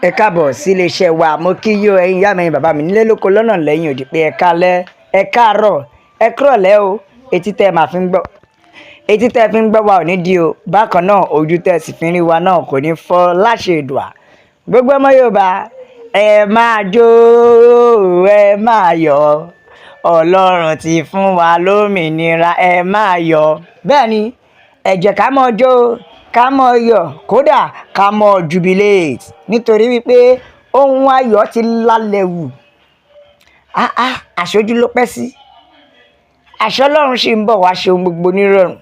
Ẹ káàbọ̀ sí iléeṣẹ́ wa. Mo kí yín o, ẹ̀yin ìyá mi, ẹ̀yin bàbá mi, nílé lóko lọ́nà lẹ́yìn òdì, pé ẹ káalẹ́, ẹ káàárọ̀, ẹ kúrọ̀lẹ́ o. Etí tẹ́ ẹ máa fi ń gbọ́, etí tẹ́ ẹ fi ń gbọ́ wa ò ní di o. Bákan náà, ojú tẹ́ ẹ sì fi ń rí wa náà kò ní fọ́ láṣẹ Èdùà. Gbogbo ọmọ Yorùbá, ẹ máa jó, ẹ máa yọ̀, Ọlọ́run ti fún wa lómìnira, ẹ máa yọ̀. Bẹ́ẹ̀ ni, ẹ jẹ́ ká mọ́ jó, ká mọ́ yọ̀, kódà ká mọ́ jubilate, nítorí wípé ohun ayọ̀ ti lálẹ́ wù. Ah ah, àṣojú ló pẹ́ sí, àṣẹ Ọlọ́run sì ń bọ̀ wá ṣe ohun gbogbo nírọ̀rùn.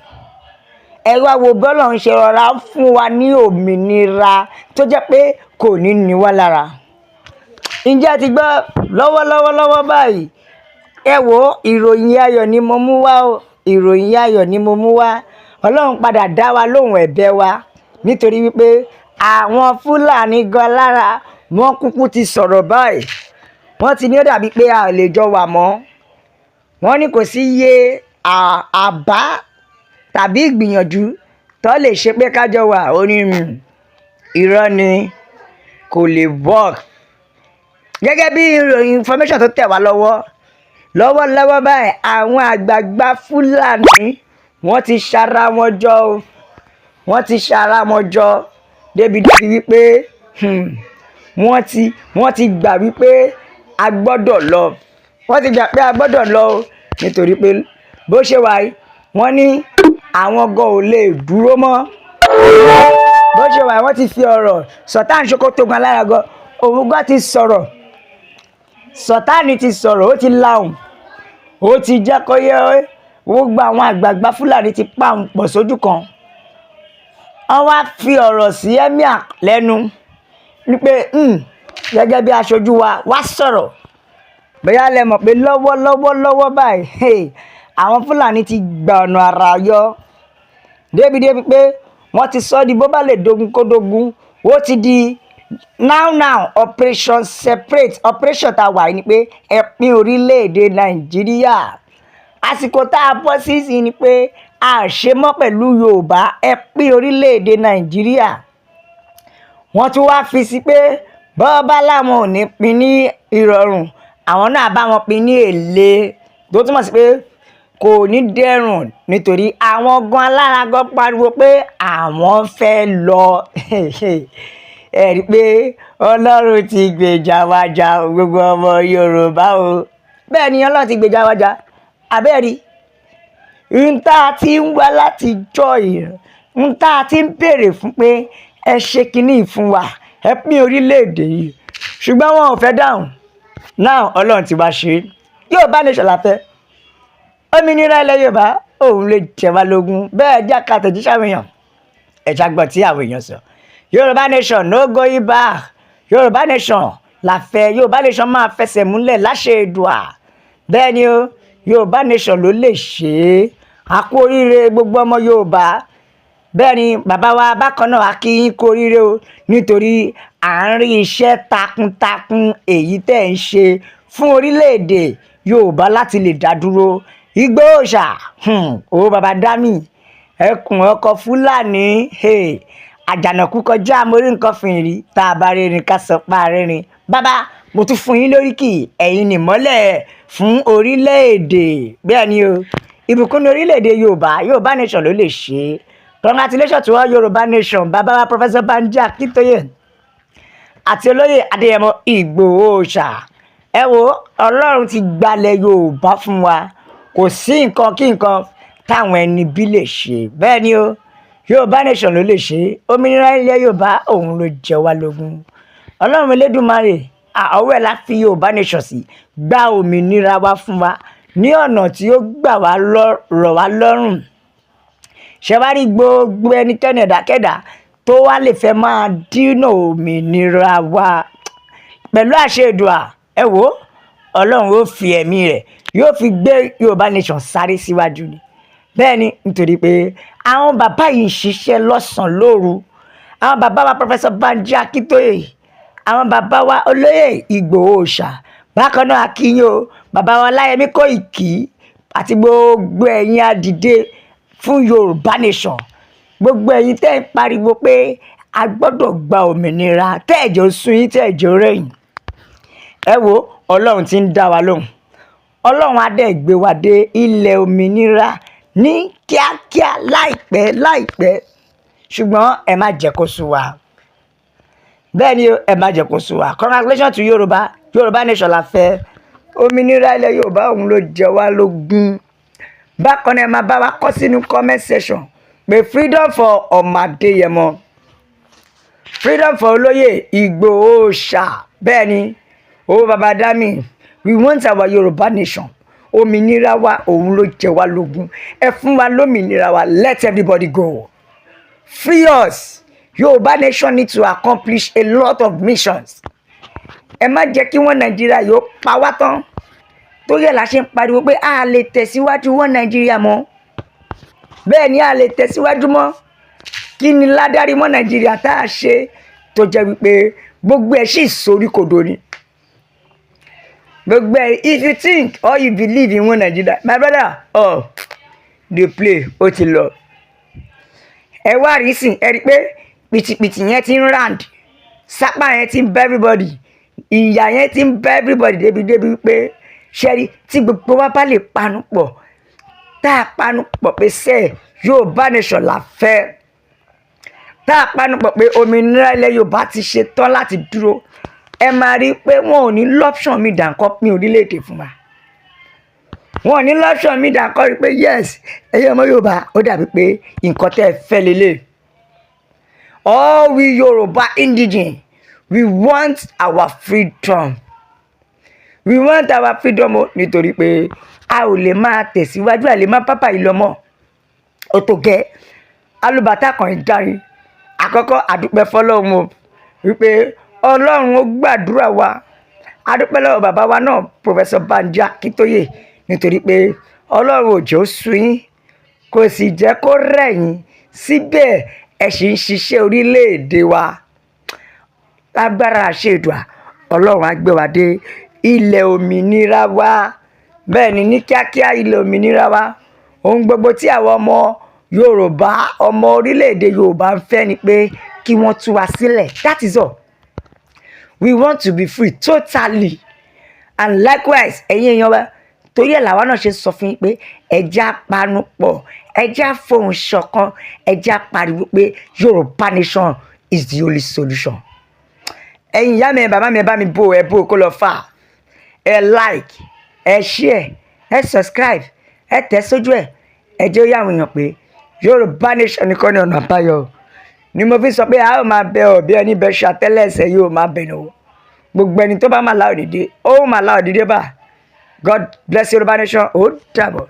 Ẹ wá wo bọ́lọ́run ṣe rọra fún wa ní òmìnira tó jẹ́ pé kò ní ní wá lára. Ǹjẹ́ ẹ ti gbọ́ lọ́wọ́lọ́wọ́ lọ́wọ́ báyìí? Ẹ wo, ìròyìn ayọ̀ ni mo mú wá o, ìròyìn ayọ̀ ni mo mú wá. Ọlọ́run padà dá wa lóhùn ẹ̀bẹ̀ wa, nítorí wípé àwọn Fúlàní gan lára wọn kúkú ti sọ̀rọ̀ báyìí. Wọ́n ti ní ó dàbí pé a ò lè jọ wà mọ́. Wọ́n ní kò sí iye àbá tàbí ìgbìyànjú tó lè ṣe pé ká jọ wà. Ó ní irọ́ ni, kò lè work. Gẹ́gẹ́ bí ìròyìn information tó tẹ̀ wá lọ́wọ́ lọ́wọ́lọ́wọ́ báyìí, àwọn àgbààgbà Fúlàní, wọ́n ti ṣara wọn jọ o. Wọ́n ti ṣara wọn jọ débi débi wípé wọ́n ti gbà wípé a gbọ́dọ̀ lọ. Wọ́n ti gbà pé a gbọ́dọ̀ lọ o, nítorí pé bó ṣe wà yìí, wọ́n ní àwọn gan ò lè dúró mọ́. Bó ṣe wà yìí, wọ́n ti fi ọ̀rọ̀ Sultan Sokoto gan lára gan, òun gan ti sọ̀rọ̀. Sultan ti sọ̀rọ̀, ó ti lahùn, ó ti jẹ́ kó yẹ gbogbo àwọn àgbààgbà Fúlàní ti pa òun pọ̀ sójú kan. Wọ́n wá fi ọ̀rọ̀ sí emir lẹ́nu wípé gẹ́gẹ́ bí aṣojú wa wá sọ̀rọ̀. Bóyá lẹ mọ̀ pé lọ́wọ́lọ́wọ́ lọ́wọ́ báyìí, hey, àwọn Fúlàní ti gba ọ̀nà àrà yọ débi débi pé wọ́n ti sọ ọ́ di bó bá lè dogun kó dogun. Ó ti di now now, operation separate. Operation tá a wà yìí ni pé ẹ pín orílẹ̀-èdè Nàìjíríà. Àsìkò tá a bọ́ sí sí ni pé a ṣe mọ́ pẹ̀lú Yorùbá, ẹ pín orílẹ̀-èdè Nàìjíríà. Wọ́n tún wá fi sí pé bọ́ọ̀ láwọn ò ní pín ní ìrọ̀rùn, àwọn náà bá wọn pín ní èlé, tó túmọ̀ sí pé kò ní dẹrùn, nítorí àwọn gan alára gan pariwo pé àwọn fẹ́ lọ. Ẹ rí i pé Ọlọ́run ti gbèjà wa jà, gbogbo ọmọ Yorùbá o. Bẹ́ẹ̀ ni, Ọlọ́run ti gbèjà wa jà. Abẹ́ẹ̀rí n tá a ti ń wá láti jọ yìí, n tá a ti ń béèrè fún pé ẹ ṣe kinní fún wa, ẹ pín orílẹ̀-èdè yìí, ṣùgbọ́n wọn ò fẹ́ dáhùn náà. Ọlọ́run ti wá ṣe é. Yorùbá Nation la fẹ́. Òmìnira ilẹ̀ Yorùbá, òun lè jẹ wá lógún. Bẹ́ẹ̀ jẹ́ ká tẹ̀jíṣẹ́ àwọn èèyàn, ẹ̀já gbọ́n tí àwọn èèyàn sọ. Yorùbá Nation, no going back. Yorùbá Nation la fẹ́. Yorùbá Nation máa fẹsẹ̀ múlẹ̀ láṣẹ Èdùà. Bẹ́ẹ̀ ni o, Yorùbá Nation ló lè ṣe é. A kú oríire, gbogbo ọmọ Yorùbá. Bẹ́ẹ̀ ni, bàbá wa, bákan náà, a kí yín kú oríire o, nítorí à ń rí iṣẹ́ takuntakun èyí tẹ́ ń ṣe fún orílẹ̀-èdè Yorùbá láti lè dá dúró. Ìgbòho Òòṣà o, bàbá dami ẹkùn ọkọ̀ Fúlàní, àjànàkú kọjá mórí nǹkan fìrí. Tá a bá rírin, ká sọ pa rírin. Bàbá, mo tún fún yín lóríkì, ẹ̀yin nìmọ́lẹ̀ fún orílẹ̀-èdè. Bẹ́ẹ̀ ni o, ìbùkún ní orílẹ̀-èdè Yorùbá. Yorùbá Nation ló lè ṣe é. Congratulations to all Yorùbá Nation, bàbá wa Professor Banji Akintoye àti olóyè Adéyẹmọ Ìgbòho Òòṣà. Ẹ wo, Ọlọ́run ti gbalẹ̀ Yorùbá fún wa. Kò sí nǹkan kí nǹkan táwọn ẹni bí lè ṣe. Bẹ́ẹ̀ ni o, Yorùbá Nation ló lè ṣe. Òmìnira ilẹ̀ Yorùbá, òun ló jẹ wá lógún. Ọlọ́run Elédùmarè, ọwọ́ ẹ̀ la fi Yorùbá Nation sí. Gba òmìnira wa fún wa ní ọ̀nà tí ó gbà wá rọ̀ wá lọ́rùn. Ṣe wá rí gbogbo ẹnikẹ́ni, ẹ̀dákẹ́dá tó wá lè fẹ́ máa dínà òmìnira wa, pẹ̀lú àṣẹ Èdùà, ẹ wò ó, Ọlọ́run ó fi ẹ̀mí rẹ̀, yóò fi gbé Yorùbá Nation sáré síwájú ni. Bẹ́ẹ̀ ni, nítorí pé àwọn bàbá yìí ń ṣiṣẹ́ lọ́sàn-án lóru. Àwọn bàbá wa Professor Banji Akintoye, àwọn bàbá wa olóyè Ìgbòho Òòṣà, bákan náà akínyìn o, bàbá wa Ọláyẹmí Kóìkì àti gbogbo ẹ̀yin adìde fún Yorùbá Nation, gbogbo ẹ̀yin tẹ́ ń pariwo pé A gbọ́dọ̀ gba òmìnira. Tẹ́ẹ̀jọ́ sún yín, tẹ́ẹ̀jọ́ rẹ̀yìn. Ẹ wo, Ọlọ́run ti ń dá wa lóhùn. Ọlọ́run á dẹ̀ gbé wa dé ilẹ̀ òmìnira ní kíákíá, láìpẹ́ láìpẹ́. Ṣùgbọ́n ẹ má jẹ́ kó sú wa. Bẹ́ẹ̀ ni, ẹ má jẹ́ kó sú wa. Congratulations to Yorùbá. Yorùbá nation la fẹ́. Òmìnira ilẹ̀ Yorùbá, òun ló jẹ wá lógún. Bákan náà, ẹ máa bá wa kọ sínú comment section pé freedom for ọmọ Adéyẹmọ, freedom for olóyè Ìgbòho ṣá. Bẹ́ẹ̀ ni ó, baba dami, we want our Yorùbá nation. Òmìnira wa, òun ló jẹ wá lógún. Ẹ fún wa lómìnira wa. Let everybody go, free us. Yorùbá nation need to accomplish a lot of missions. Ẹ má jẹ́ kí wọ́n Nàìjíríà yóò pa wá tán. Tó yẹ la ṣe ń pariwo pé a lè tẹ̀síwájú wọ́n Nàìjíríà mọ́. Bẹ́ẹ̀ ni, a lè tẹ̀síwájú mọ́. Kí ni ládàrí mọ́ Nàìjíríà tá a ṣe tó jẹ́ wípé gbogbo ẹ̀ sì sorí kodò ni gbogbo ẹ̀? If you think or you believe in one Nigeria, my brother, oh, dey play, ó ti lọ. Ẹ wá rí sìn, ẹ rí pé pìtìpìtì yẹn ti ń round, sápá yẹn ti ń bá everybody, ìyà yẹn ti ń bá everybody débi débi pé ṣẹ́rí tí gbogbo wa bá lè panu pọ̀, tá a panu pọ̀ pé sẹ́ẹ̀ Yorùbá nation la fẹ́, tá a panu pọ̀ pé òmìnira ilẹ̀ Yorùbá ti ṣe tán láti dúró, ẹ máa rí i pé wọn ò ní l'option mi dànkọ́ pín orílẹ̀-èdè fún wa. Wọn ò ní l'option mi dànkọ́ rí i pé yes, ẹ̀yin ọmọ Yorùbá, ó dàbí pé nǹkan tẹ́ ẹ fẹ́ lélẹ̀. All we Yorùbá indigene, we want our freedom, we want our freedom o, nítorí pé a ò lè máa tẹ̀síwájú, a lè má pápá yìí lọ mọ́. Ó tó gẹ́, alùbátà kan ìdarí àkọ́kọ́. Àdúpẹ́ fọlọ́run o wípé Ọlọ́run ó gbàdúrà wa. Àdúpẹ́ lọ́wọ́ bàbá wa náà, Professor Banji Akíntóyè, nítorí pé Ọlọ́run ò jẹ́ ó sú yín, kò sì jẹ́ kó rẹ̀ yín. Síbẹ̀, ẹ sì ń ṣiṣẹ́ orílẹ̀-èdè wa. Lágbára àṣẹ Èdùà, Ọlọ́run á gbé wa dé ilẹ̀ òmìnira wa. Bẹ́ẹ̀ ni, ní kíákíá, ilẹ̀ òmìnira wa. Ohun gbogbo tí àwọn ọmọ Yorùbá, ọmọ orílẹ̀-èdè Yorùbá ń fẹ́ ni pé kí wọ́n tú wa sílẹ̀. That is all. We want to be free totally. And likewise, ẹ̀yin èèyàn wa, torí ẹ̀ làwa náà ṣe sọ fún yín pé ẹ jẹ́ á panu pọ̀, ẹ jẹ́ á fohùn ṣọ̀kan, ẹ jẹ́ á pariwo pé Yorùbá nation is the only solution. Ẹ̀yin ìyá mi, bàbá mi, ẹ bá mi bò, ẹ bò kó lọ fà. Ẹ like, ẹ share, ẹ subscribe, ẹ tẹ̀ sójú ẹ. Ẹ jẹ́ ó yà àwọn èèyàn pé Yorùbá nation nìkan ní ọ̀nà àbáyọ. Ni mo fi sọ pé a ó máa bẹ ọ bí ẹni bẹ ṣàtẹ́lẹsẹ̀ yóò máa bẹ̀ nù. Gbogbo ẹni tó bá máa la òdìdé, ó máa la òdìdé bá. God bless Yorùbá nation. Ó dàbọ̀.